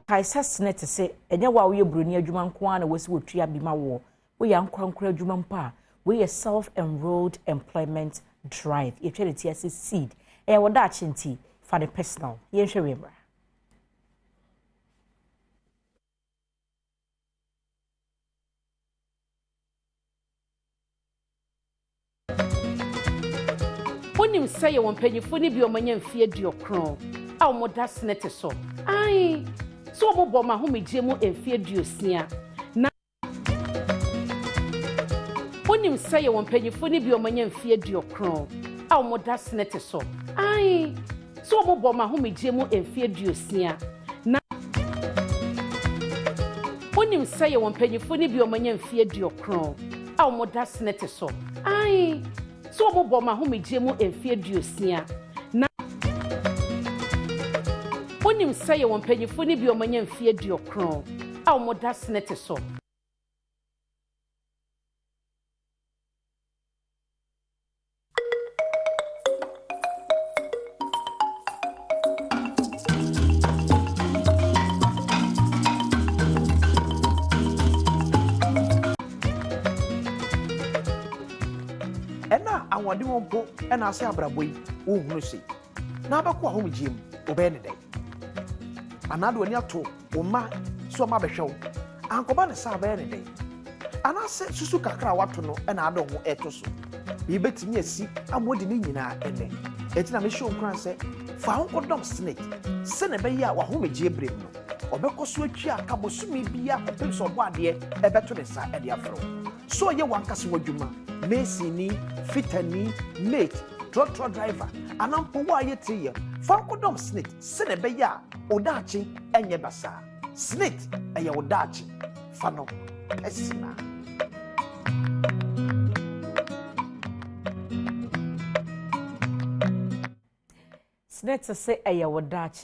Kae sɛ SSNIT se ɛnyɛ wo a woyɛ buroni adwuma nko ara na wɔsi wɔtua bi ma woɔ. Woyɛ ankorankora adwuma mpo a, wei yɛ Self-Enrolled Employment Drive. Yɛtwa ne ti ase SEED. Ɛyɛ wo daakye nti, fa no personal. Yɛnhwɛ wei mmra. Wonim sɛ yɛwɔ mpanyimfo no bi a wɔanya mfe aduokron a wɔda senete so? Aane, sɛ wɔbɔ wɔn ahomegyeɛ mu mfe 60 na. Wonim sɛ yɛwɔ mpanyimfo no bi a wɔanya mfe 90 a wɔda senete so? Aane, sɛ wɔbɔ wɔn ahomegyeɛ mu mfe 60 na. Wonim sɛ yɛwɔ mpanyimfo no bi a wɔanya mfe 90 a wɔda senete so? Aane, sɛ wɔbɔ wɔn ahomegyeɛ mu mfe 60 na. Wonim sɛ yɛwɔ mpanyimfo no bi a wɔanya mfe 90 a wɔda senete so? Ɛna a ahoɔden wɔ mpo na ase abrabɔ yi wonhunu sei. Na abɛkɔ ahomegyeɛ mu, wobɛyɛ ne dɛn? Anaa de w'ani ato wo mma so ɔma abɛhwɛ wo? Ankɔba ne saa bɛyɛ ne dɛn? Anaasɛ susu kakra a wato no na ade ho ɛto so? Biribi bɛtumi asi ama wadi ne nyinaa ɛnnɛ. Enti na mehyɛ wo nkuran sɛ fa wo ho kɔdɔm SSNIT sɛnea ɛbɛyɛ a w'ahomegyeɛ berɛ mu no, ɔbɛkɔ so atua ka bosome biara kɔpem sɛ Ɔbɔadeɛ bɛto ne nsa de afrɛ wo. Sɛ ɔyɛ w'ankasa w'adwuma, masonni, fitani, mate, trɔtrɔ driver, anaa mpo wo a woyɛ tiri yam, fa wo kɔdɔm SSNIT sɛnea ɛbɛyɛ a wo daakye nyɛ basaa. SSNIT, ɛyɛ wo daakye. Fa no personal. SSNIT se ɛyɛ wo daakye.